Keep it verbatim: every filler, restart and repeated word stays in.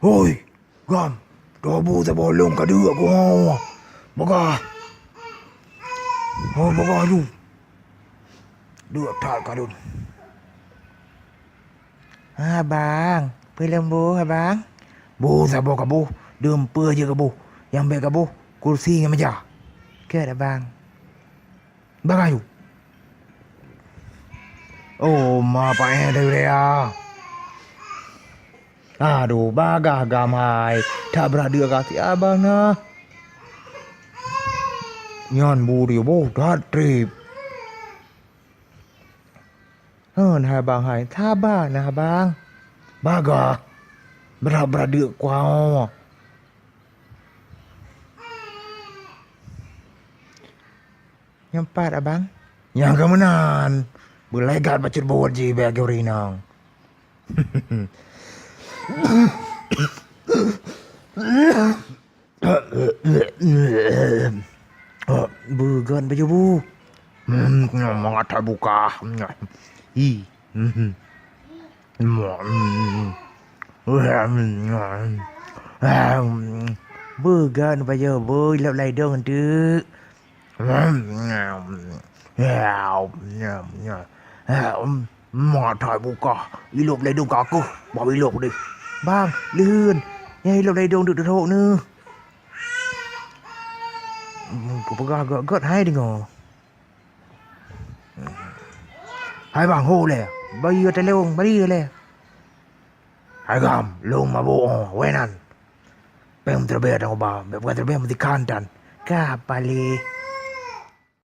Hoi, Gam, tobu saboh lôn ka deuk keunoe. Bagah. Oh, bagah ju. Deuk that ka lôn. Ha, Bang. Peue lôn boh, ha, Bang? Boh saboh kaboh, dum peue jeuet kaboh. Nyang bèk kaboh, kursi ngon meja. Keu, Abang. Bagah ju. Oh, ma paéh deuh lé a. Aduh, bagah Gam hai. That brat deuk ka si abang na. Nyan bu dia boh that trép. Hon hai bang hai, saba na bang. Bagah. Brat-brat deuk kuaoe. Nyang pat, Abang? Nyang keu meunan. Beulaigat bacut buet jih bak geurinong. Beugon baju bu. Hmm, mangat buka. Hi. Hmm. Beugon baju bu, ilop laidong teuk. Matai buka, ilop laidong ka keuh, bah ilop deh. Bang, lheueun, nyan ilop laidong deuek-deuek neuh. Kupeugah gét-gét hai deungoe. Hai bang, ho lé, bayeue taleueng, bayeue lé. Hai Gam, lôn mabök, oh, wéh nan. Péng teuleubeh dan uba, bèk bukan teuleubeh meusikan dan. Ka paléh.